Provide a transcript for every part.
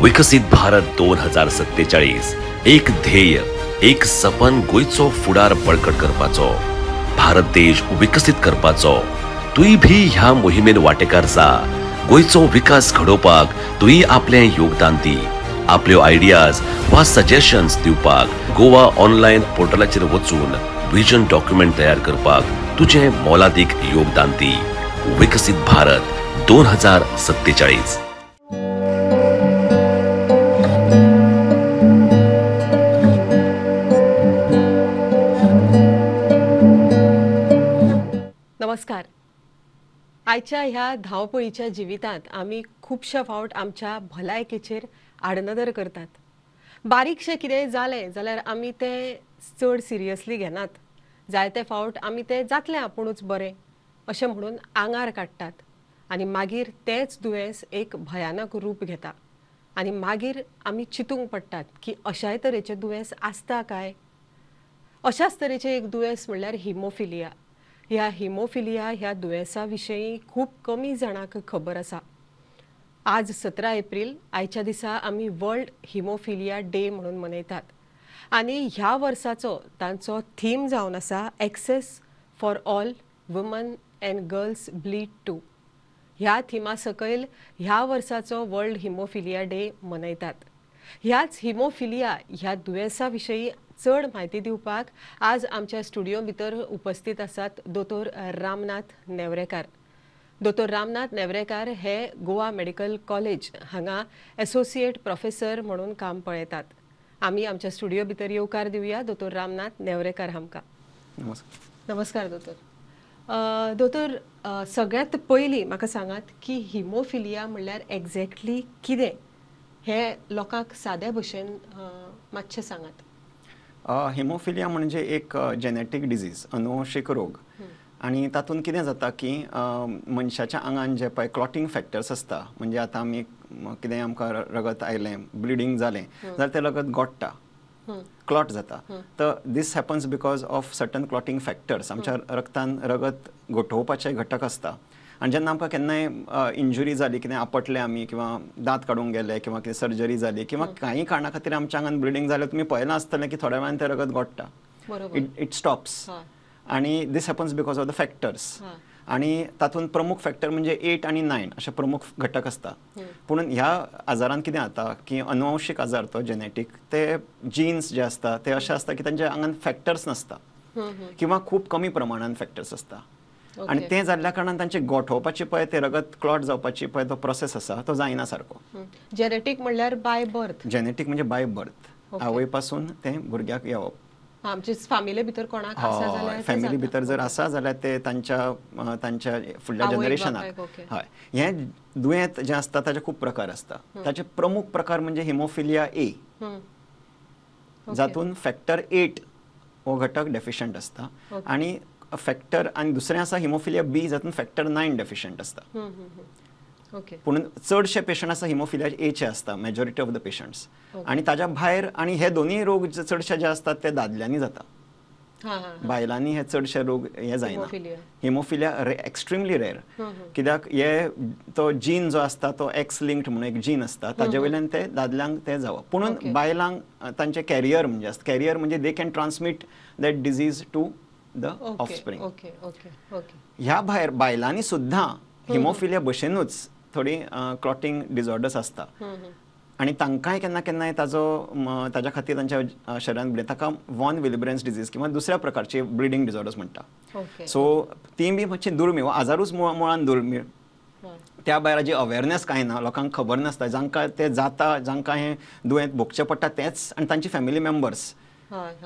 विकसीत भारत 2047 एक ध्येय, एक सपन गोंयचो फुडार बळकट करपाचो, भारत देश विकसीत करपाचो। तुय भी ह्या मोहिमेन वांटेकार जा। गोंयचो विकास घडोवपाक तुय आपलें योगदान दी। आपल्यो आयडियाज वा सजेशन्स दिवपाक गोवा ऑनलायन पोर्टलाचेर वचून विजन डॉक्युमेंट तयार करपाक तुझें मोलादीक योगदान दी। विकसीत भारत 2047। नमस्कार। आयच्या ह्या धांवपळीच्या जिवितांत आमी खुबशा फावट आमच्या भलायकेचेर आडनदर करतात। बारीकशें कितेंय जालें जाल्यार आमी तें चड सिरियसली घेनात। जायते फावट आमी तें जातलें आपुणूच बरें अशें म्हणून आंगार काडटात आनी मागीर तेंच दुयेंस एक भयानक रूप घेता आनी मागीर आमी चिंतूंक पडटात की अशाय तरेचें दुयेंस आसता काय। अशाच तरेचें एक दुयेंस म्हणल्यार हिमोफिलिया। ह्या हिमोफिलिया ह्या दुयेंसा विशीं खूब कमी जाणांक खबर आसा। आज 17 एप्रिल आयच्या दिसा आमी वर्ल्ड हिमोफिलिया डे म्हणून मनयतात आनी ह्या वर्साचो तांचो थीम जावन आसा access for all women and girls bleed too. ह्या थिमा सकयल ह्या वर्साचो वर्ल्ड हिमोफिलिया डे मनयतात। ह्याच हिमोफिलिया ह्या दुयेंसा विशीं चड म्हायती दिवपाक आज आमच्या स्टुडियो भितर उपस्थित आसात दोतोर रामनाथ नेवरेकार। दोतोर रामनाथ नेवरेकार हे गोवा मेडिकल कॉलेज हांगा एसोसिएट प्रोफेसर म्हणून काम पळयतात। आमी आमच्या स्टुडियो भितर येवकार दिवया दोतोर रामनाथ नेवरेकार हांकां। नमस्कार। नमस्कार दोतोर। दोतोर, सगळ्यांत पयलीं म्हाका सांगात की हिमोफिलिया म्हणल्यार एक्झॅक्टली कितें हें लोकांक साद्या भशेन मातशें सांगात। हिमोफिलिया म्हणजे एक जेनेटीक डिजीज, अनुवंशीक रोग। आनी तातूंत कितें जाता की मनशाच्या आंगान जे पळय क्लॉटींग फॅक्टर्स आसता, म्हणजे आतां आमी कितें आमकां रगत आयलें, ब्लिडींग जालें जाल्यार तें रगत गोडटा, क्लॉट जाता। तर this happens because of certain clotting factors. आमच्या रगतान रगत गोठोवपाचे घटक आसता आनी जेन्ना आमकां केन्नाय इंजुरी जाली, कितें आपटले आमी किंवा दांत काडूंक गेले किंवा कितें सर्जरी जाली किंवा कांय कारणा खातीर आमच्या आंगान ब्लिडींग जालें, तुमी पळयलां आसतलें की थोड्या वेळान तें रगत गोडटा, it stops. आनी this happens because of the factors. आनी तातूंत प्रमुख फॅक्टर म्हणजे 8 आनी 9 अशे प्रमुख घटक आसता। पूण ह्या आजारान कितें जाता की अनुवंशीक आजार तो जेनेटीक, ते जिन्स जे आसता ते अशे आसता की तांच्या आंगान फॅक्टर्स नासता किंवा खूब कमी प्रमाणान फॅक्टर्स आसता आनी तें जाल्ल्या कारणान तांचे गोठोवपाची पळय ते रगत क्लॉट जावपाची पळय तो प्रोसेस आसा तो जायना सारको। जेनेटीक म्हणल्यार बाय बर्थ। जेनेटीक म्हणजे बाय बर्थ, आवय पासून तें भुरग्याक येवप। आमचे फॅमिली भितर कोणाक आसा जाल्यार, फॅमिली भितर जर आसा जाल्यार ते तांच्या तांच्या फुडल्या जनरेशनाक। हय, हें दुयेंत जें आसता ताचे खूब प्रकार आसता। ताचे प्रमुख प्रकार म्हणजे हिमोफिलिया ए, जातून फॅक्टर 8 हो घटक डेफिशंट आसता, आनी फॅक्टर आनी दुसरें आसा हिमोफिलिया बी, जातून फॅक्टर 9 डेफिशंट आसता। पूण चडशे पेशंट आसा हिमोफिलिया एचे आसता, मेजॉरिटी ऑफ the patients. आनी ताज्या भायर आनी हे दोनूय रोग चडशे जे आसतात ते दादल्यांनी जाता, बायलांनी हे चडशे रोग हे जायना। हिमोफिलिया एक्स्ट्रिमली रेर, कित्याक हे तो जीन जो आसता तो एक्स लिंक्ड म्हणून एक जीन आसता, ताजे वयल्यान ते दादल्यांक ते जावप। पूण बायलांक तांचे कॅरियर म्हणजे आसता, कॅरियर म्हणजे they can transmit that disease to the offspring. ह्या भायर बायलांनी सुद्दां हिमोफिलिया भशेनूच थोडी क्लॉटींग डिसऑर्डर्स आसता आनी तांकांय केन्ना केन्नाय ताजो ताज्या खातीर तांच्या शरीरान ब्लिड, ताका वॉन विलिब्रेन्स डिजीज किंवा दुसऱ्या प्रकारचे ब्लिडींग डिसऑर्डर्स म्हणटा। सो ती बी मातशी दुर्मीळ, आजारूच मुळान दुर्मीळ। त्या भायर हाजी अवेरनेस कांय ना, लोकांक खबर नासता, जांकां तें जाता, जांकां हें दुयेंत भोगचें पडटा तेंच आनी तांची फॅमिली मेंबर्स,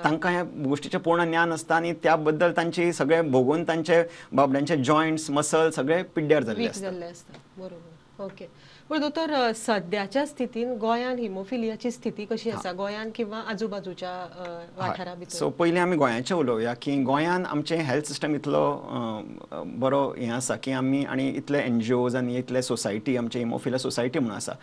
तांकां ह्या गोश्टीचें पूर्ण ज्ञान आसता आनी त्या बद्दल तांची सगळे भोगून तांचे बाबड्यांचे जॉयंट्स, मसल सगळे पिड्ड्यार जाल्ले आसता। बरोबर। ओके, पूण दोतोर, सद्याच्या स्थितीन गोंयांत हिमोफिलियाची स्थिती कशी आसा, गोंयांत किंवा आजूबाजूच्या वाठारा भितर? सो पयलीं आमी गोंयाचें उलोवया की गोंयांत आमचें हेल्थ सिस्टम इतलो बरो हें आसा की आमी आनी इतले एनजीओज आनी इतले सोसायटी, आमचे हिमोफिलिया सोसायटी म्हणून आसा,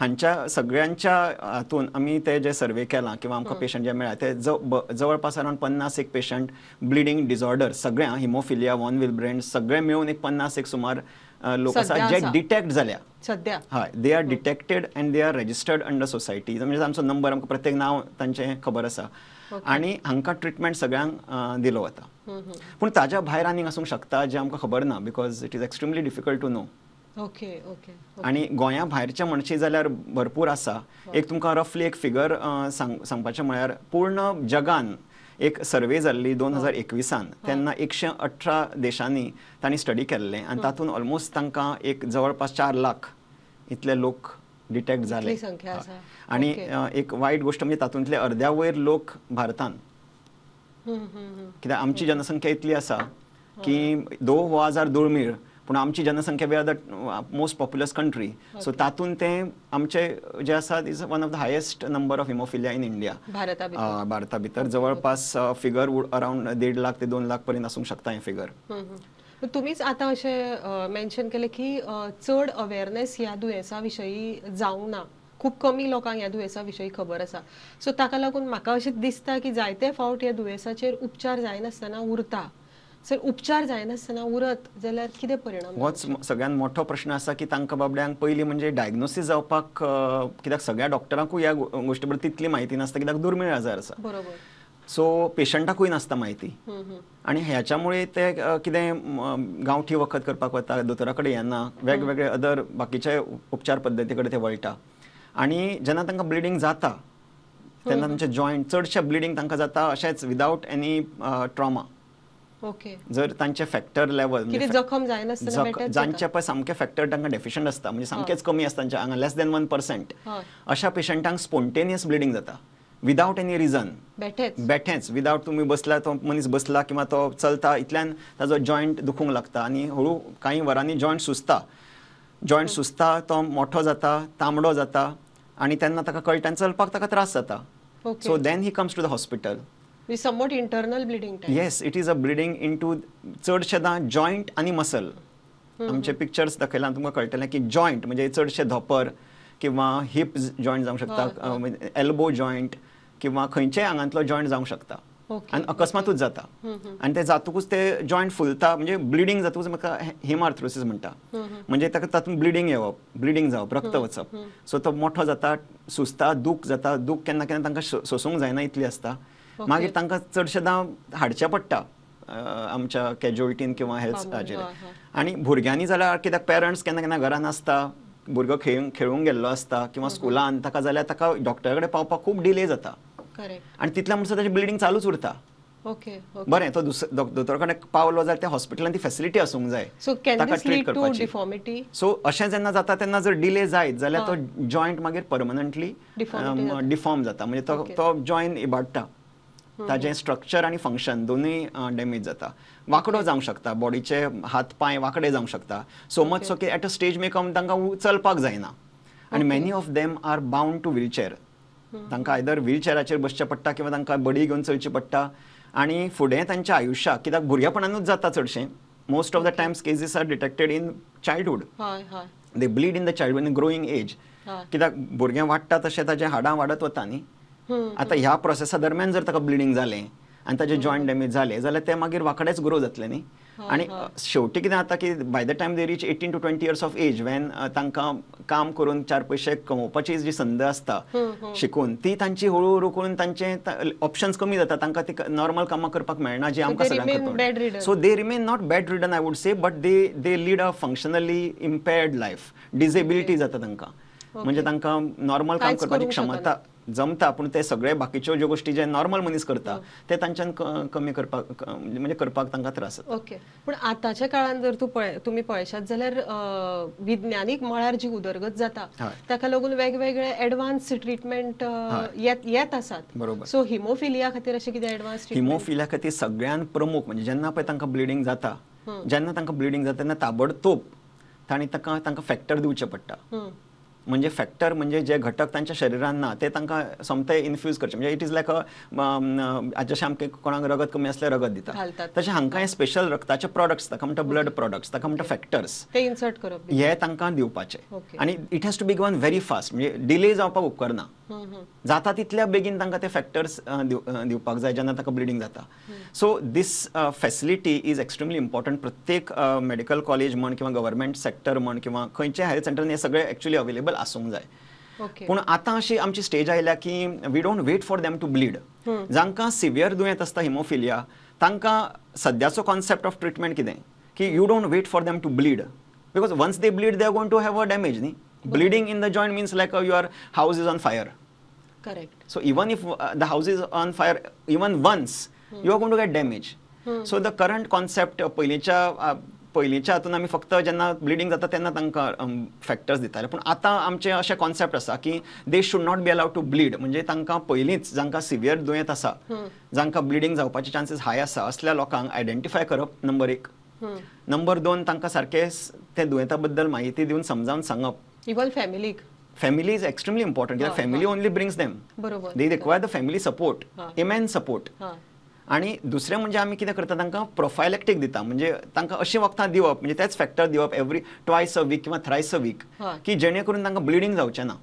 हांच्या सगळ्यांच्या हातून आमी ते जे सर्वे केला किंवा आमकां पेशंट जे मेळ्ळा ते जवळपास अरावंड 50 एक पेशंट ब्लिडींग डिसऑर्डर सगळ्या हिमोफिलिया, वॉन विलब्रेंड सगळे मेळून एक 50 एक सुमार लोक आसा जे डिटेक्ट जाल्या सद्या. हय, they are detected and they are registered under society. म्हणजे आमचो नंबर आमकां प्रत्येक नांव तांचें खबर आसा आनी हांकां ट्रिटमेंट सगळ्यांक दिलो वता. पूण ताज्या भायर आनीक आसूंक शकता जे आमकां खबर ना, because it is extremely difficult to know. Okay okay. आनी गोंया भायरचें म्हणशी जाल्यार भरपूर आसा. एक तुमकां रफली एक फिगर सांगपाचें म्हळ्यार पूर्ण जगान एक सर्वे जाल्ली 2021 तेन्ना 118 देशांनी तांणी स्टडी केल्लें आनी तातूंत ऑलमोस्ट तांकां एक जवळपास 4 लाख इतले लोक डिटेक्ट जाले. आनी एक वायट गोश्ट म्हणजे तातूंतले अर्द्या वयर लोक भारतान, कित्याक आमची जनसंख्या इतली आसा की दो हो आजार दुर्मीळ, पूण आमची जनसंख्या we are the most populous country. So तातूंत ते आमचे जे आसा is one of the highest number of haemophilia in India. भारता भितर जवळपास फिगर अरावंड 1.5 लाख ते 2 लाख पर्यंत आसूंक शकता हें फिगर. तुमीच आतां अशें मेन्शन केलें की चड अवेरनेस ह्या दुयेंसा विशयी जावंक ना, खूब कमी लोकांक ह्या दुयेंसा विशयी खबर आसा. सो ताका लागून म्हाका अशें दिसता की जायते फावट ह्या दुयेंसाचेर उपचार जायनासतना उरता. सर उपचार जायनासतना उरत जाल्यार कितें परिणाम? होच सगळ्यांत मोठो प्रश्न आसा की तांकां बाबड्यांक पयलीं म्हणजे डायग्नोसीस जावपाक, कित्याक सगळ्या डॉक्टरांकूय ह्या गोश्टी बद्दल तितली म्हायती नासता, कित्याक दुर्मीळ आजार आसा. बरोबर. सो पेशंटाकूय नासता म्हायती आनी ह्याच्यामुळे ते कितें गांवठी वखद करपाक वता, दोतोरा कडेन येना, वेगवेगळे अदर बाकीचे उपचार पद्दती कडेन ते वळटा. आनी जेन्ना तांकां ब्लिडींग जाता तेन्ना तांचे जॉयंट चडशे ब्लिडींग तांकां जाता अशेंच विदावट एनी ट्रॉमा. ओके. जर तांचे फॅक्टर लेवल जखम जायनासतना जांचे पळय सामके फॅक्टर तांकां डेफिशंट आसता, म्हणजे सामकेच कमी आसता तांच्या हांगा लेस देन 1%, अशा पेशंटांक स्पोन्टेनियस ब्लिडींग जाता विदावट एनी रिजन. बेठेंच विदावट तुमी बसला, तो मनीस बसला किंवा तो चलता इतल्यान ताजो जॉयंट दुखूंक लागता आनी हळू कांय वरांनी जॉयंट सुजता. जॉयंट सुजता, तो मोठो जाता, तांबडो जाता आनी तेन्ना ताका कळटा आनी चलपाक ताका त्रास जाता. So then he comes to the hospital. Somewhat internal bleeding type. Yes, it is a bleeding into चडशेदां joint आनी मसल. आमचे पिक्चर्स दाखयल्यार तुमकां कळटलें की जॉयंट म्हणजे चडशे धोपर किंवा हिप जॉयंट जावंक शकता, एल्बो जॉयंट किंवा खंयच्याय आंगांतलो जॉयंट जावंक शकता आनी अकस्मातूच जाता. आनी ते जातकूच ते जॉयंट फुलता, म्हणजे ब्लिडींग जातकूच म्हाका हेमार्थ्रोसीस म्हणटा, म्हणजे ताका तातूंत ब्लिडींग येवप, ब्लिडींग जावप, रक्त वचप. सो तो मोठो जाता, सुजता, दूख जाता. दूख केन्ना केन्ना तांकां सोसूंक जायना इतली आसता. मागीर तांकां चडशेदां हाडचें पडटा आमच्या कॅज्युअलिटीन किंवा हेल्थ हाजेर. आनी भुरग्यांनी जाल्यार कित्याक पेरंट्स केन्ना केन्ना घरान आसता, भुरगो खेळूंक गेल्लो आसता किंवा स्कुलान, ताका जाल्यार ताका डॉक्टरा कडेन पावपाक खूब डिले जाता आनी तितल्या म्हणसर ताचें ब्लिडींग चालूच उरता. बरें, तो दोतोरा कडेन पावलो जाल्यार त्या हॉस्पिटलान ती फेसिलिटी आसूंक जाय ताका ट्रीट करपाची. सो अशें जेन्ना जाता तेन्ना जर डिले जायत जाल्यार तो जॉयंट मागीर परमनंटली डिफॉर्म जाता, म्हणजे तो जॉयंट इबाडटा, ताजें स्ट्रक्चर आनी फंक्शन दोनूय डॅमेज जाता. वांकडो जावंक शकता, बॉडीचे हात पांय वांकडे जावंक शकता. सो मच सो की एट अ स्टेज मे कम तांकां चलपाक जायना आनी many of them are bound to wheelchair. तांकां आयदर व्हीलचेराचेर बसचें पडटा किंवा तांकां बडी घेवन चलची पडटा. आनी फुडें तांच्या आयुश्याक, कित्याक भुरगेपणानूच जाता चडशें, most of the times cases are detected in childhood. They bleed in the childhood in growing age. कित्याक भुरगें वाडटा तशें ताजें हाडां वाडत वता न्ही. आतां ह्या प्रोसेसा दरम्यान जर ताका ब्लिडींग जालें आनी ताजें जॉयंट डॅमेज जालें जाल्यार तें मागीर वांकडेच ग्रो जातलें न्ही. आनी शेवटी कितें जाता की by the time they reach 18 to 20 years of age, when तांकां काम करून 4 पयशे कमोवपाची जी संद आसता शिकून, ती तांची हळू हळू करून तांचे ऑप्शन्स कमी जाता, तांकां ती नॉर्मल कामां करपाक मेळना जी आमकां सगळ्यांक करपाक. So they remain not bedridden I would say, but they lead a functionally impaired life. Disability जाता तांकां, म्हणजे तांकां नॉर्मल काम करपाची क्षमता जमता, पूण ते सगळे बाकीच्यो ज्यो गोश्टी जे नॉर्मल मनीस करता ते तांच्यान कमी करपाक, म्हणजे करपाक तांकां त्रास जाता. ओके. पूण आतांच्या काळान जर तूं तुमी पळयशात जाल्यार विज्ञानीक मळार जी उदरगत जाता ताका लागून वेगवेगळे एडवान्स ट्रिटमेंट येत आसात. बरोबर. सो हिमोफिलिया खातीर अशें कितें एडवान्स ट्रिटमेंट? हिमोफिलिया खातीर सगळ्यांत प्रमुख म्हणजे जेन्ना पळय तांकां ब्लिडींग जाता, जेन्ना तांकां ब्लिडींग जाता तेन्ना ताबडतोब तांणी तांकां फॅक्टर दिवचें पडटा. म्हणजे फॅक्टर म्हणजे जे घटक तांच्या शरिरान ना ते तांकां सोमते इन्फ्यूज करचे. म्हणजे it is like अ जशें आमकां कोणाक रगत कमी आसल्यार रगत दिता, तशें हांकां हे स्पेशल रक्ताचे प्रॉडक्ट्स, ताका म्हणटा ब्लड प्रॉडक्ट्स, ताका म्हणटा फॅक्टर्स, ते इन्सर्ट करप, हे तांकां दिवपाचे. आनी it has to be given very fast, म्हणजे डिले जावपाक उपकारना. जाता तितल्या बेगीन तांकां ते फॅक्टर्स दिवपाक जाय जेन्ना ताका ब्लिडींग जाता. So this facility is extremely important. प्रत्येक मेडिकल कॉलेज म्हण किंवा गव्हर्मेंट सेक्टर म्हण किंवा खंयच्याय हेल्थ सेंटरान हे सगळे एक्चुअली अवेलेबल आसूंक जाय. पूण आतां अशी आमची स्टेज आयल्या की we don't wait for them to bleed. जांकां सिवियर दुयेंत आसता हिमोफिलिया तांकां सद्याचो कॉन्सेप्ट ऑफ ट्रिटमेंट कितें की you don't wait for them to bleed, because once they bleed they are going to have a damage न्ही. Bleeding in the joint means like your house is on fire. Correct. So even if the house is on fire even once, you are going to get damage. So the current concept पयलींच्या हातून आमी फक्त जेन्ना bleeding जाता तेन्ना तांकां factors दिताले, पूण आतां आमचें अशें कॉन्सेप्ट आसा की they should not be allowed to bleed. म्हणजे तांकां पयलींच जांकां सिवियर दुयेंत आसा, जांकां ब्लिडींग जावपाचे चान्सीस हाय आसा असल्या लोकांक आयडेंटिफाय करप नंबर 1. नंबर 2 तांकां सारकें ते दुयेंता बद्दल म्हायती दिवन समजावन सांगप. इवन फॅमिलीक. Family is extremely important. Family only brings them. बरोबर. They require the family support, immense support. आणि दुसरें म्हणजे आमी कितें करता तांकां प्रोफायलॅक्टीक दिता, म्हणजे तांकां अशीं वखदां दिवप, म्हणजे तेच फॅक्टर दिवप एवरी ट्वायस अ वीक किंवा थ्रायस अ वीक की जेणे करून तांकां ब्लिडींग जावचें ना.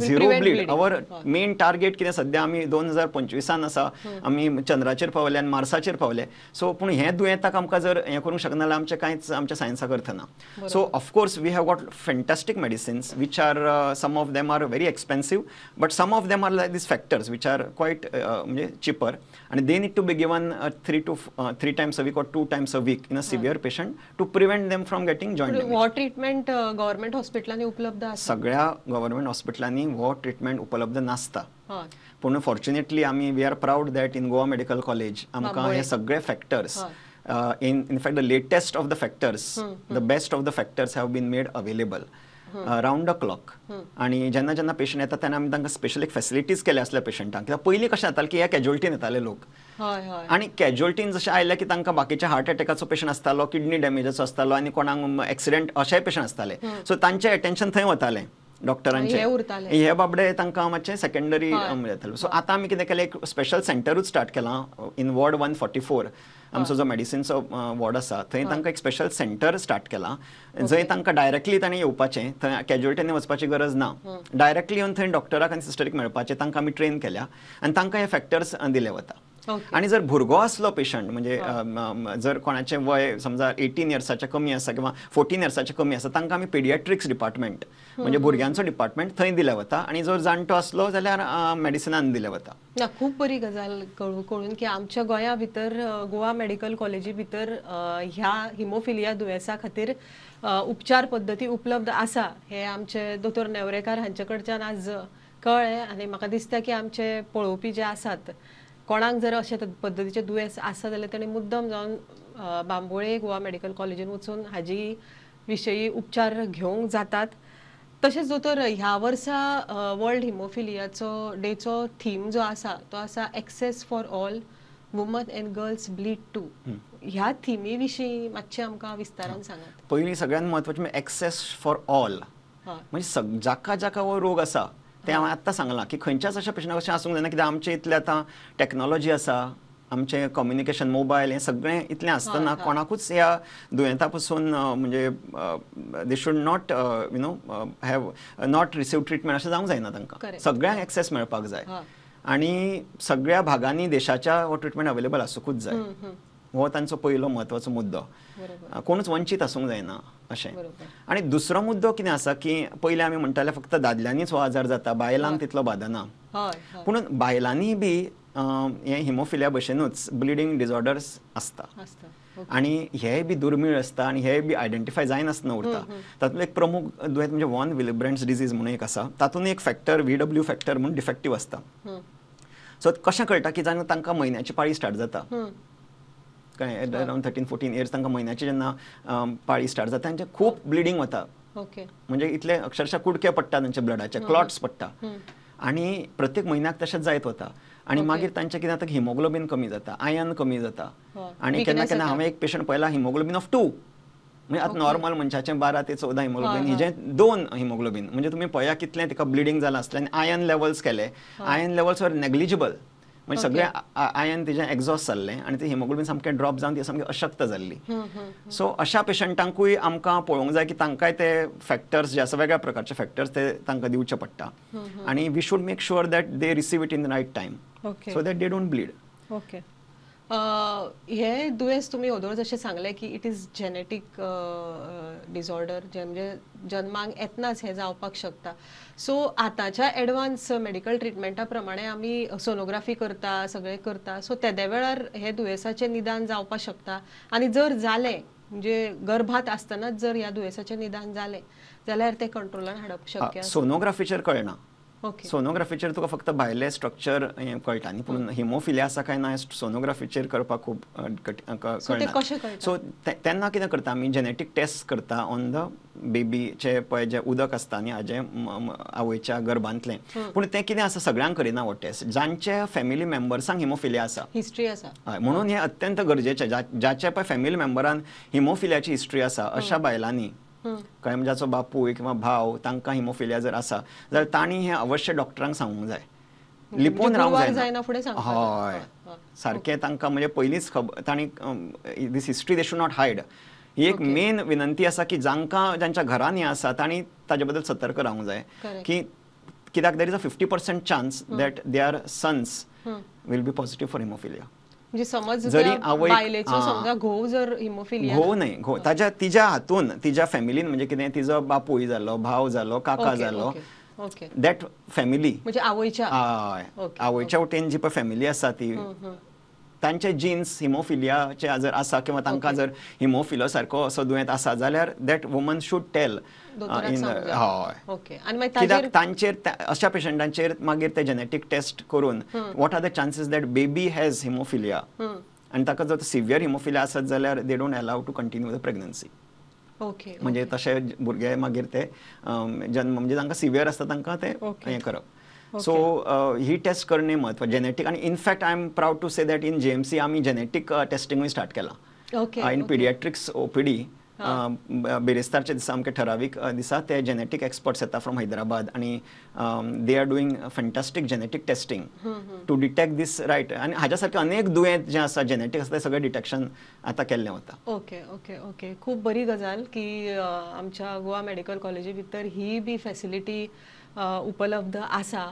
Zero bleed. Our main target कितें सद्या आमी 2025 आसा, आमी चंद्राचेर पावले आनी मार्साचेर पावले. सो पूण हें दुयेंताक आमकां जर हें करूंक शकना जाल्यार आमचें कांयच आमच्या सायन्साक अर्थ ना. So of course we have got fantastic medicines which are some of them are very expensive, but some of them are like these factors which are quite म्हणजे चिपर, आनी they need to be given 3 times a week or 2 times a week in a severe patient to prevent them from getting joint damage. हो treatment government हॉस्पिटलांनी उपलब्ध आसा? सगळ्या government हॉस्पिटलांनी हो treatment उपलब्ध नासता, पूण फॉर्च्युनेटली आमी we are proud that in Goa medical college आमकां हे सगळे factors, in fact the latest of the factors, the best of the factors have been made available round the clock. आनी जेन्ना जेन्ना पेशंट येता तेन्ना आमी तांकां स्पेशल एक फॅसिलिटीज केल्या असल्या पेशंटांक. कित्याक पयलीं कशें जातालें की ह्या कॅज्युअलिटीन येताले लोक, आनी कॅज्युअलिटीन जशें आयले की तांकां बाकीच्या हार्ट एटॅकाचो पेशंट आसतालो, किडनी डॅमेजाचो आसतालो, आनी कोणाक एक्सिडेंट अशेय पेशंट आसताले. सो तांचें एटेन्शन थंय वतालें डॉक्टरांचे, हे बाबडे तांकां मातशें सेकंडरी जातालें. सो आतां आमी कितें केलें, एक स्पेशल सेंटरूच स्टार्ट केलां इन वॉर्ड 144, आमचो जो मेडिसिनचो वॉर्ड आसा थंय तांकां एक स्पेशल सेंटर स्टार्ट केलां जंय तांकां डायरेक्टली तांणी येवपाचें, थंय कॅज्युअलिटीनी वचपाची गरज ना, डायरेक्टली येवन थंय डॉक्टराक आनी सिस्टरीक मेळपाचें. तांकां आमी ट्रेन केल्या आनी तांकां हे फॅक्टर्स दिले वता. आनी जर भुरगो आसलो पेशंट, म्हणजे जर कोणाचें वय समजा 18 इयर्साचें कमी आसा किंवा 14 इयर्साचें कमी आसा, तांकां आमी पेडियाट्रिक्स डिपार्टमेंट म्हणजे भुरग्यांचो डिपार्टमेंट थंय दिले वता, आनी जर जाणटो आसलो जाल्यार मेडिसिनान दिले वता. ना, खूब बरी गजाल कळून की आमच्या गोंया भितर गोवा मेडिकल कॉलेजी भितर ह्या हिमोफिलिया दुयेंसा खातीर उपचार पद्दती उपलब्ध आसा हे आमचे दोतोर नेवरेकार हांचे कडच्यान आज कळ्ळें. आनी म्हाका दिसता की आमचे पळोवपी जे आसात, कोणाक जर अशे पद्दतीचें दुयेंस आसा जाल्यार ताणें मुद्दम जावन बांबोळे गोवा मेडिकल कॉलेजीन वचून हाजी विशयी उपचार घेवंक जातात. तशेंच दोतोर, ह्या वर्सा वर्ल्ड हिमोफिलियाचो डेचो थीम जो आसा तो आसा access for all women and girls bleed too. ह्या थिमी विशीं मातशें आमकां विस्तारान सांगात. पयलीं सगळ्यांत म्हत्वाचें म्हणजे एक्सेस फॉर ऑल, म्हणजे जाका जाका हो रोग आसा तें हांवें आत्तां सांगलां की खंयच्याच अशा पेशंटाक अशें आसूंक जायना, कित्याक आमचें इतलें आतां टॅक्नोलॉजी आसा, आमचें कम्युनिकेशन मोबायल हें सगळें इतलें आसतना कोणाकूच ह्या दुयेंता पसून म्हणजे they should not you know have not receive treatment अशें जावंक जायना. तांकां सगळ्यांक एक्सेस मेळपाक जाय आनी सगळ्या भागांनी देशाच्या हो ट्रिटमेंट अवेलेबल आसूंकूच जाय. हो तांचो पयलो म्हत्वाचो मुद्दो, कोणूच वंचीत आसूंक जायना अशें. आनी दुसरो मुद्दो कितें आसा की पयलीं आमी म्हणटाले फक्त दादल्यांनीच हो आजार जाता, बायलांक तितलो बादना, पूण बायलांनी बी हें हिमोफिलिया भशेनूच ब्लिडींग डिसऑर्डर्स आसता आनी हे बी दुर्मीळ आसता आनी हे बी आयडेंटिफाय जायनासतना उरता. तातूंत एक प्रमुख दुयेंत म्हणजे वॉन विलिब्रँड्स डिजीज म्हणून एक आसा, तातूंत एक फॅक्टर VW factor म्हणून डिफेक्टीव आसता. सो कशें कळटा की जेन्ना तांकां म्हयन्याची पाळी स्टार्ट जाता, कळ्ळें, अरावंड 13-14 इयर्स तांकां म्हयन्याची जेन्ना पाळी स्टार्ट जाता तांचें खूब ब्लिडींग वता, म्हणजे इतले अक्षरशः कुडके पडटा तांचे ब्लडाचे, क्लॉट्स पडटा आनी प्रत्येक म्हयन्याक तशेंच जायत वता. आनी मागीर तांचें कितें जाता, हिमोग्लोबीन कमी जाता, आयर्न कमी जाता. आनी केन्ना केन्ना हांवें एक पेशंट पळयला हिमोग्लोबीन ऑफ 2, म्हणजे आतां नॉर्मल मनशाचें 12 ते 14 हिमोग्लोबीन, हिजें 2 हिमोग्लोबीन, म्हणजे तुमी पळया कितलें तिका ब्लिडींग जालां आसलें. आनी आयर्न लेवल्स केले, आयर्न लेवल्स वर नेग्लिजिबल, म्हणजे सगळें आयन तिजें एग्झॉस्ट जाल्लें आनी ते हिमोग्लोबीन सामकें ड्रॉप जावन ती सामकी अशक्त जाल्ली. सो अशा पेशंटांकूय आमकां पळोवंक जाय की तांकांय ते फॅक्टर्स जे आसा वेगळ्या प्रकारचे फॅक्टर्स ते तांकां दिवचे पडटा आनी we should make sure that they receive it in the right time so that they don't bleed. Okay. हे दुयेंस तुमी ओदोळ जशें सांगलें की it is genetic disorder, जे म्हणजे जन्माक येतनाच हें जावपाक शकता. सो आतांच्या एडवान्स मेडिकल ट्रिटमेंटा प्रमाणे आमी सोनोग्राफी करता, सगळें करता. सो तेदे वेळार हे दुयेंसाचें निदान जावपाक शकता आनी जर जालें म्हणजे गर्भात आसतनाच जर ह्या दुयेंसाचें निदान जालें जाल्यार तें कंट्रोलान हाडप शक्य. सोनोग्राफीचेर कळना. सोनोग्राफीचेर तुका फक्त भायलें स्ट्रक्चर हें कळटा न्ही, पूण हिमोफिलिया आसा काय ना सोनोग्राफीचेर करपाक खूब कळना. सो तेन्ना कितें करता आमी जेनेटीक टेस्ट करता ऑन the बेबीचे पळय जें उदक आसता न्ही हाजें आवयच्या गर्भांतलें. पूण तें कितें आसा सगळ्यांक करिना हो टेस्ट, जांच्या फॅमिली मेंबर्सांक हिमोफिलिया आसा, हिस्ट्री आसा. हय, म्हणून हें अत्यंत गरजेचें. जाच्या पळय फॅमिली मेंबरान हिमोफिलियाची हिस्ट्री आसा अशा बायलांनी, कळ्ळें, म्हणजे जाचो बापूय किंवा भाव तांकां हिमोफिलिया जर आसा जाल्यार तांणी हें अवश्य डॉक्टरांक सांगूंक जाय, लिपोवन रावंक जायना. हय, सारकें तांकां म्हणजे पयलींच खबर तांणी this history they should not hide. ही एक मेन विनंती आसा की जांकां जांच्या घरांनी हें आसा तांणी ताजे बद्दल सतर्क रावंक जाय की कित्याक there is a 50% chance that their sons will be positive for haemophilia. म्हणजे समज जरी बायलेचो समजा घोव जर हिमोफिलिया, घोव न्ही, घोव ताज्या तिज्या हातून तिज्या फॅमिलीन म्हणजे कितें तिजो बापूय जालो, भाव जालो, काका जालो, that family म्हणजे आवयच्या, हय, आवयच्या वटेन जी पळय फॅमिली आसा ती तांचे जिन्स हिमोफिलियाचे जर आसा किंवा तांकां जर हिमोफिलो सारको असो दुयेंत आसा जाल्यार that woman should tell in. हय, कित्याक तांचेर अशा पेशंटांचेर मागीर ते जेनेटीक टेस्ट करून what are the chances that baby has haemophilia आनी ताका जर सिवियर हिमोफिलिया आसत जाल्यार they don't allow to continue the pregnancy. म्हणजे तशे भुरगे मागीर ते जन्म म्हणजे तांकां सिवियर आसता तांकां ते हें करप. सो ही टेस्ट करणे महत्व जेनेटीक. आनी in fact I am proud to say that in GMC आमी जेनेटीक टेस्टिंगूय स्टार्ट केलां इन पिडियाट्रिक्स ओपीडी. बिरेस्तारच्या दिसा आमकां ठरावीक दिसा ते जेनेटीक एक्सपर्ट्स येता फ्रॉम हैदराबाद आनी they are doing fantastic genetic testing to detect this right. आनी हाज्या सारके अनेक दुयेंत जें आसा जेनेटीक आसा तें सगळें डिटेक्शन आतां केल्लें वता. ओके ओके ओके, खूब बरी गजाल की आमच्या गोवा मेडिकल कॉलेजी भितर ही बी फॅसिलिटी उपलब्ध आसा.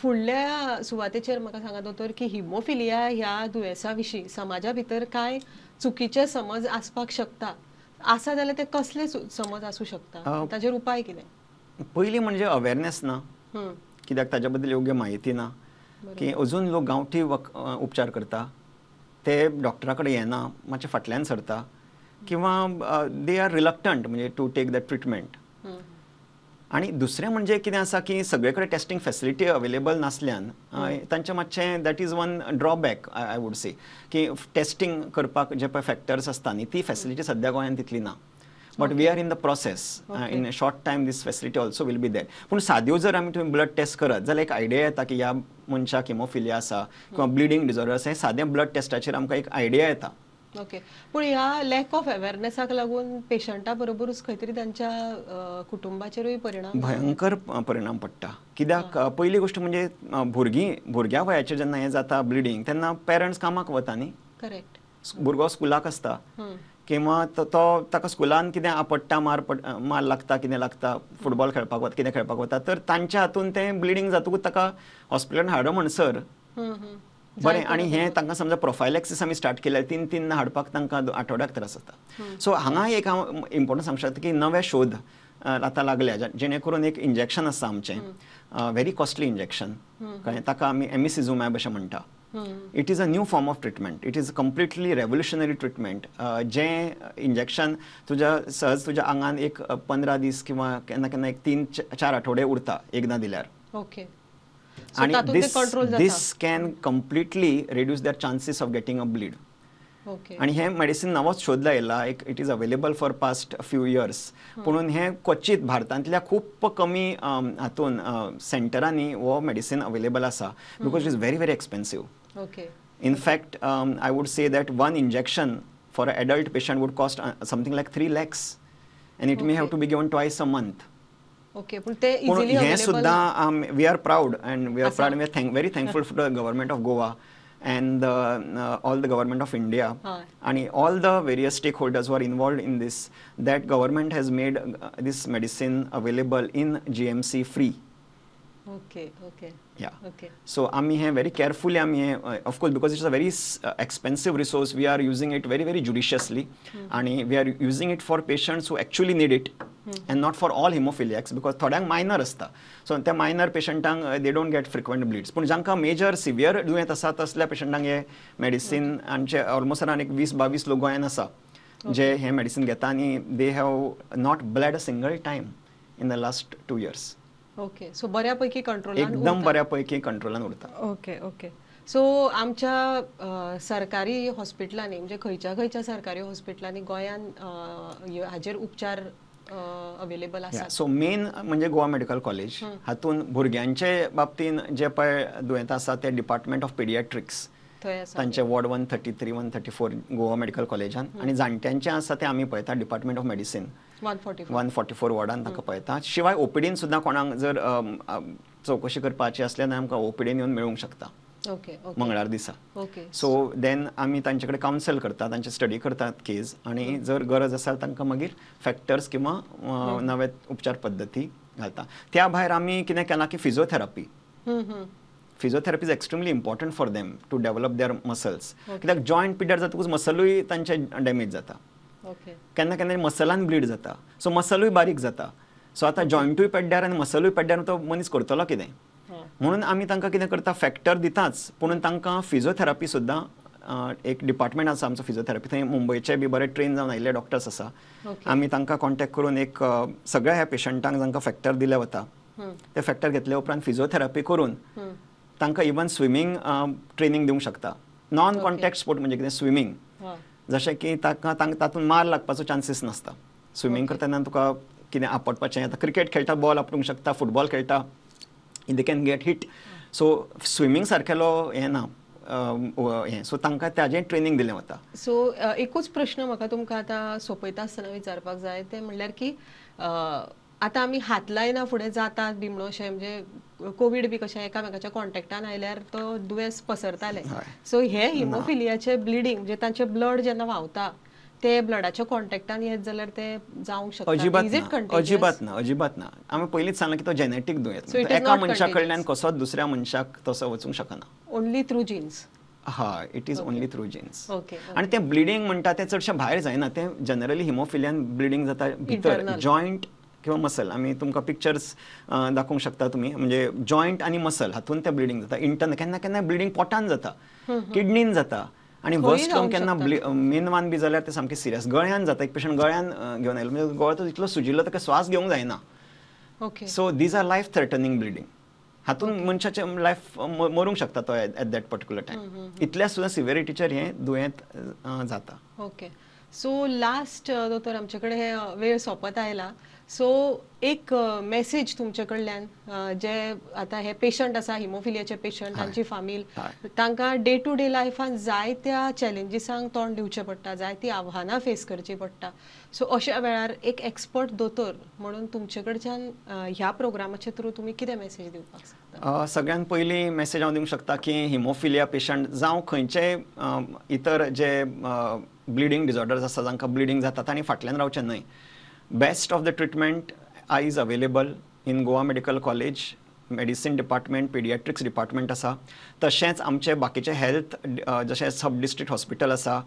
फुडल्या सुवातेचेर म्हाका सांगा दोतोर की हिमोफिलिया ह्या दुयेंसा विशीं समाजा भितर कांय चुकीचे समज आसपाक शकता, आसा जाल्यार ते कसले समज आसूं शकता, ताजेर उपाय कितें? पयलीं म्हणजे अवेरनेस ना, कित्याक ताज्या बद्दल योग्य म्हायती ना की अजून लोक गांवठी उपचार करता, ते डॉक्टरा कडेन येना, मातशे फाटल्यान सरता किंवा they are reluctant म्हणजे टू टेक that treatment. आनी दुसरें म्हणजे कितें आसा की सगळे कडेन टेस्टिंग फॅसिलिटी अवेलेबल नासल्यान तांचें मातशें that is one drawback I would say की टेस्टिंग करपाक जे पळय फॅक्टर्स आसता न्ही ती फॅसिलिटी सद्या गोंयांत तितली ना. But we are in the process, in short time this facility also will be there. पूण साद्यो जर आमी तुमी ब्लड टेस्ट करत जाल्यार एक आयडिया येता की ह्या मनशाक हिमोफिलिया आसा किंवा ब्लिडींग डिसऑर्डर आसा, हें सादें ब्लड टेस्टाचेर आमकां एक आयडिया येता. ओके, पूण ह्या लॅक ऑफ अवेरनेसाक लागून पेशंटा बरोबरूच खंय तरी तांच्या कुटुंबाचेरूय परिणाम, भयंकर परिणाम पडटा. कित्याक पयली गोश्ट म्हणजे भुरगीं भुरग्या वयाचेर जेन्ना हें जाता ब्लिडींग तेन्ना पेरंट्स कामाक वता न्ही, करेक्ट, भुरगो स्कुलाक आसता किंवा तो ताका स्कुलान कितें आपडटा, मार लागता, कितें लागता, फुटबॉल खेळपाक वता, कितें खेळपाक वता, तर तांच्या हातून तें ब्लिडींग जातकूच ताका हॉस्पिटलान हाडप म्हणसर बरें. आनी हें तांकां समजा प्रोफायलॅक्सिस आमी स्टार्ट केल्यार तीन तीन हाडपाक तांकां आठवड्याक त्रास जाता. सो हांगा एक हांव इम्पॉर्टंट सांगूंक शकता की नवे शोध आतां लागल्या जेणे करून एक इंजेक्शन आसा आमचें, व्हेरी कॉस्टली इंजेक्शन, कळ्ळें, ताका आमी एमिसिझुमॅब अशें म्हणटा. It is a new form of treatment, it is completely revolutionary treatment. जें इंजेक्शन तुज्या सहज तुज्या आंगान एक 15 दीस किंवा केन्ना केन्ना एक 3-4 आठवडे उरता एकदां दिल्यार. ओके, आणि this can completely reduce their chances of getting a bleed. आणि हे मेडिसिन नवोच शोध लायला, एक it is available for past few years, पुणून हे क्वचीत भारतांतल्या खूब कमी हातून सेंटरांनी हो मेडिसिन अवेलेबल आसा because it is very very expensive. In fact I would say that one injection for a adult patient would cost something like 3 lakhs and it may have to be given twice a month. Okay, पूण ते easily हें सुद्दां we are proud and we are proud, we are very thankful to the government of Goa and all the government of India and all the various stakeholders who are involved in this, that government has made this medicine available in GMC free. Okay, okay. Yeah. Okay. So आमी हे very carefully आमी हे, of course because it's a very expensive resource, we are using it very very judiciously and we are using it for patients who actually need it and not for all hemophiliacs, because थोड्यांक minor आसता, so त्या minor पेशंटांक they don't get frequent bleeds, पूण जांकां major severe दुयेंत आसा तसल्या पेशंटांक हे medicine आमचे ऑलमोस्ट अराउंड एक 20-22 लोक गोंयान आसा जे हे मेडिसीन घेता आनी they have not bled a single time in the last 2 years. Okay, so बऱ्यापैकी कंट्रोलान, एकदम बऱ्यापैकी कंट्रोलान उरता. Okay okay. सो आमच्या सरकारी हॉस्पिटलांनी, म्हणजे खंयच्या खंयच्या सरकारी हॉस्पिटलांनी गोंयान हाजेर उपचार अवेलेबल आसा? सो मेन म्हणजे गोवा मेडिकल कॉलेज, हातून भुरग्यांचे बाबतीन जे पळय दुयेंत आसा ते डिपार्टमेंट ऑफ पिडियाट्रिक्स, तांचे वॉर्ड 133, 134 गोवा मेडिकल कॉलेजान, आनी जाणट्यांचे आसा ते आमी पळयता डिपार्टमेंट ऑफ मेडिसीन 144 वॉर्डान तांकां पळयता. शिवाय ओपीडीन सुद्दां कोणाक जर चवकशी करपाची आसल्यार आमकां ओपीडीन येवन मेळूंक शकता मंगळार दिसा. सो then आमी तांचे कडेन कावन्सल करतात, तांचे स्टडी करतात केज, आनी जर गरज आसा तांकां मागीर फॅक्टर्स किंवा नवे उपचार पद्दती घालता. त्या भायर आमी कितें केलां की physiotherapy, physiotherapy is extremely important for them to develop their muscles, कित्याक जॉयंट पिड्ड्यार जातकूच मसलूय तांचे डॅमेज जाता, केन्ना केन्ना मसलान ब्लीड जाता, सो मसलूय बारीक जाता. सो आतां जॉयंटूय पेड्ड्यार आनी मसलूय पेड्ड्यार तो मनीस करतलो कितें, म्हणून आमी तांकां कितें करता, फॅक्टर दिताच, पूण तांकां फिजियोथेरपी सुद्दां एक डिपार्टमेंट आसा आमचो फिजियोथेरपी, थंय मुंबयचे बी बरे ट्रेन जावन आयिल्ले डॉक्टर्स आसा, आमी तांकां कॉन्टेक्ट करून एक सगळ्या ह्या पेशंटांक जांकां फॅक्टर दिले वता ते फॅक्टर घेतले उपरांत फिजियोथेरपी करून तांकां इवन स्विमींग ट्रेनींग दिवंक शकता. नॉन कॉन्टॅक्ट स्पोर्ट म्हणजे कितें, स्विमींग, जशें की तांकां तातूंत मार लागपाचो चान्सीस नासता. स्विमींग करतना तुका कितें आपटपाचें, आतां क्रिकेट खेळटा बॉल आपटूंक शकता, फुटबॉल खेळटा they can get hit, so swimming सारकेलो हें ना हें, सो तांकां ताजें ट्रेनींग दिलें वता. सो एकूच प्रश्न म्हाका तुमकां आतां सोंपयता आसतना विचारपाक जाय, तें म्हणल्यार की आतां आमी हात लायना फुडें जातात बी म्हणून अशें, म्हणजे कोवीड बी कशें एकामेकाच्या कॉन्टेक्टान आयल्यार तो दुयेंस पसरतालें, सो हे हिमोफिलियाचे ब्लिडींग म्हणजे तांचे ब्लड जेन्ना व्हांवता ते ब्लडाच्या कॉन्टेक्टान येत जाल्यार ते जावंक शकता? अजिबात ना, अजिबात ना, अजिबात ना. आमी पयलींच सांगलां की तो जेनेटीक दुयेंत, एका मनशा कडल्यान कसोच दुसऱ्या मनशाक तसो वचूंक शकना, ओनली थ्रू जीन्स. हय, it is only through genes. आनी तें ब्लिडींग म्हणटा तें चडशें भायर जायना, तें जनरली हिमोफिलियान ब्लिडींग जाता भितर जॉयंट किंवा मसल. आमी तुमकां पिक्चर्स दाखोवंक शकता तुमी, म्हणजे जॉयंट आनी मसल हातून तें ब्लिडींग जाता. इंटरनल केन्ना केन्ना ब्लिडींग पोटान जाता, किडनीन जाता, आनी वर्स्ट कम केन्ना मेनवान बी जाल्यार तें सामकें सिरियस, गळ्यान जाता. एक पेशंट गळ्यान घेवन आयलो, म्हणजे गळो तो इतलो सुजिल्लो ताका श्वास घेवंक जायना. So these are life threatening bleeding, हातून मनशाचें लायफ मरूंक शकता तो एट that particular time. इतल्या सुद्दां सिवियरिटीचेर हें दुयेंत जाता. ओके, सो लास्ट दोतोर आमचे कडेन हे वेळ सोंपत आयला, सो एक मेसेज तुमचे कडल्यान जे आतां हे पेशंट आसा हिमोफिलियाचे पेशंट, तांची फामील, तांकां डे टू डे लायफान जायत्या चॅलेंजीसांक तोंड दिवचें पडटा, जायतीं आव्हानां फेस करचीं पडटा, सो अशा वेळार एक एक्सपर्ट दोतोर म्हणून तुमचे कडच्यान ह्या प्रोग्रामाचे थ्रू तुमी कितें मेसेज दिवपाक शकता? सगळ्यात पयलीं मेसेज हांव दिवंक शकता की हिमोफिलिया पेशंट जावं खंयचेय इतर जे ब्लिडींग डिसऑर्डर्स आसा जांकां ब्लिडींग जाता तांणी फाटल्यान रावचें न्हय. Best of the treatment is available in Goa Medical College, medicine department, paediatrics department आसा, तशेंच आमचे बाकीचे हेल्थ जशें सब डिस्ट्रिक्ट हॉस्पिटल आसा,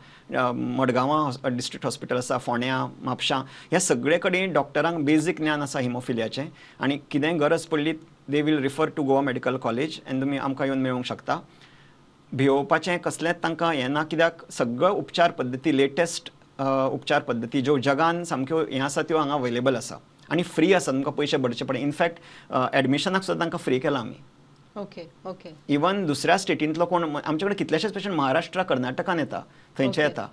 मडगांवां डिस्ट्रिक्ट हॉस्पिटल आसा, फोंड्यां, म्हापशां, ह्या सगळे कडेन डॉक्टरांक बेजीक ज्ञान आसा हिमोफिलियाचें, आनी कितेंय गरज पडली they will refer to Goa Medical College आनी तुमी आमकां येवन मेळूंक शकता. भियोवपाचें कसलेंच तांकां हें ना, कित्याक सगळो उपचार पद्दती, लेटेस्ट उपचार पद्दती ज्यो जगान सामक्यो हें आसा त्यो हांगा अवेलेबल आसा आनी फ्री आसा, तुमकां पयशे भरचे पडना. इनफॅक्ट एडमिशनाक सुद्दां तांकां फ्री केलां आमी. Okay okay. इवन दुसऱ्या स्टेटींतलो कोण, आमचे कडेन कितलेशेच पेशंट महाराष्ट्र, कर्नाटकान येता, थंयचे येता,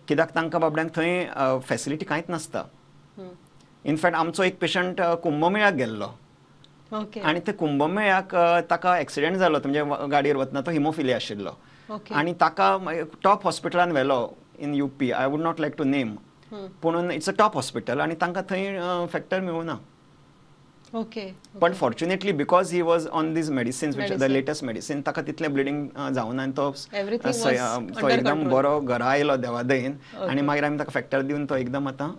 कित्याक तांकां बाबड्यांक थंय फॅसिलिटी कांयच नासता. इनफॅक्ट आमचो एक पेशंट कुंभमेळ्याक गेल्लो आनी ते कुंभमेळ्याक ताका एक्सिडेंट जालो, म्हणजे गाडयेर वतना तो हिमोफिलिया आशिल्लो आनी ताका टॉप हॉस्पिटलान व्हेलो in UP, I would not like to name, पुणून it's a top hospital आनी तांकां थंय फॅक्टर मेळूना. ओके. पण fortunately because he was on these medicines which the latest medicine, ताका तितलें ब्लिडींग जावना आनी तो तो एकदम बरो घरा आयलो देवा दयेन. आनी मागीर आमी ताका फॅक्टर दिवन तो एकदम आतां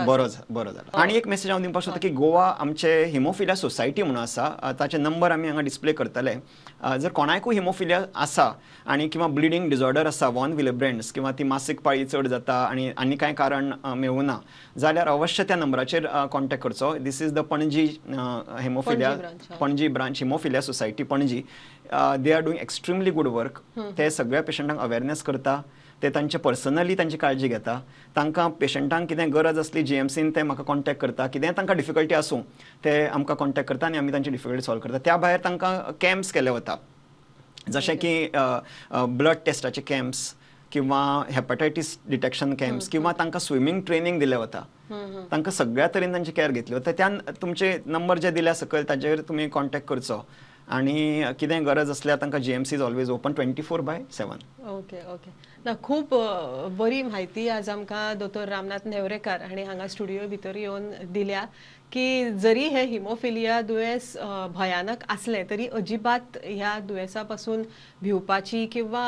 बरो बरो जाला. आनी एक मेसेज हांव दिवपाक सोदता की गोवा आमचे हिमोफिलिया सोसायटी म्हणून आसा, ताचे नंबर आमी हांगा डिस्प्ले करतले. जर कोणाकूय हिमोफिलिया आसा आनी किंवा ब्लिडींग डिसऑर्डर आसा, वॉन विलेब्रँड्स किंवा ती मासीक पाळी चड जाता आनी आनी कांय कारण मेळुना जाल्यार अवश्य त्या नंबराचेर कॉन्टॅक्ट करचो. This is the Panaji haemophilia Panaji branch haemophilia society Panaji. They are doing extremely good work. ते सगळ्या पेशंटांक अवेरनेस करता, ते तांचे पर्सनली तांची काळजी घेता. तांकां पेशंटांक कितें गरज आसली जीएमसीन ते म्हाका कॉन्टॅक्ट करता, कितें तांकां डिफिकल्टी आसूं ते आमकां कॉन्टॅक्ट करता आनी आमी तांची डिफिकल्टी सॉल्व करता. त्या भायर तांकां कॅम्प्स केले वता, जशें की ब्लड टेस्टाचे कॅम्प्स किंवा हेपाटायटीस डिटेक्शन कॅम्प्स किंवा तांकां स्विमींग ट्रेनींग दिलें वता. तांकां सगळ्या तरेन तांची कॅर घेतली वता. त्या तुमचे नंबर जे दिल्या सकयल ताजेर तुमी कॉन्टॅक्ट करचो आनी कितें गरज आसल्यार तांकां GMC is always open 24/7. Okay okay. ना, खूब बरी म्हायती आज आमकां दोतोर रामनाथ नेवरेकर हांणी हांगा स्टुडियो भितर येवन दिल्या की जरी हे हिमोफिलिया दुयेंस भयानक आसलें तरी अजिबात ह्या दुयेंसा पासून भिवपाची किंवा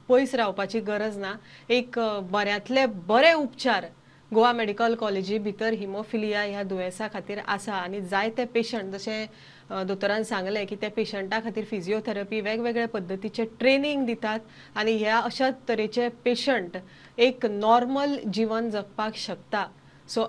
पयस रावपाची गरज ना. एक बऱ्यांतले बरे उपचार गोवा मेडिकल कॉलेजी भितर हिमोफिलिया ह्या दुयेंसा खातीर आसा आनी जायते पेशंट, जशें दोतोरान सांगलें की त्या पेशंटा खातीर फिजियोथेरपी वेगवेगळ्या पद्दतीचे ट्रेनींग दितात आनी ह्या अशा तरेचे पेशंट एक नॉर्मल जिवन जगपाक शकता. सो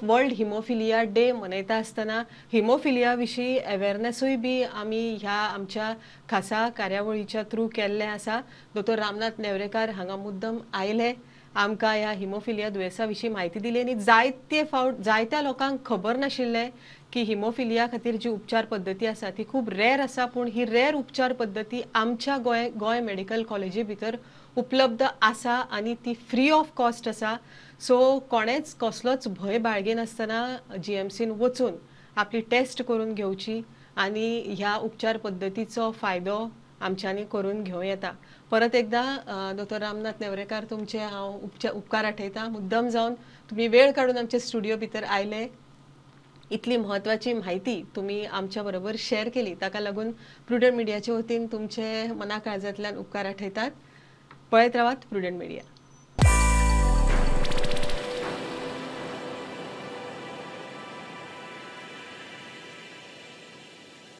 वर्ल्ड हिमोफिलिया डे मनयता आसतना हिमोफिलिया विशीं अवेरनेसूय बी आमी ह्या आमच्या खासा कार्यावळीच्या थ्रू केल्लें आसा. दोतोर रामनाथ नेवरेकर हांगा मुद्दम आयले, आमकां ह्या हिमोफिलिया दुयेंसा विशीं म्हायती दिली आनी जायते फावट जायत्या लोकांक खबर नाशिल्लें की हिमोफिलिया खातीर जी उपचार पद्दती आसा ती खूब रेर आसा, पूण ही रेर उपचार पद्दती आमच्या गोंय मेडिकल कॉलेजी भितर उपलब्ध आसा आनी ती फ्री ऑफ कॉस्ट आसा. सो कोणेच कसलोच भंय बाळगिनासतना जीएमसीन वचून आपली टेस्ट करून घेवची आनी ह्या उपचार पद्दतीचो फायदो आमच्यांनी करून घेवं येता. परत एकदा दोतोर रामनाथ नेवरेकर तुमचे हांव उपकार आठयता. मुद्दम जावन तुमी वेळ काडून आमचे स्टुडियो भितर आयले, इतली म्हत्वाची म्हायती तुमी आमच्या बरोबर शेअर केली, ताका लागून प्रुडंट मिडियाचे वतीन तुमचे मना काळजांतल्यान उपकार आठयतात. पळयत रावात प्रुडंट मिडिया.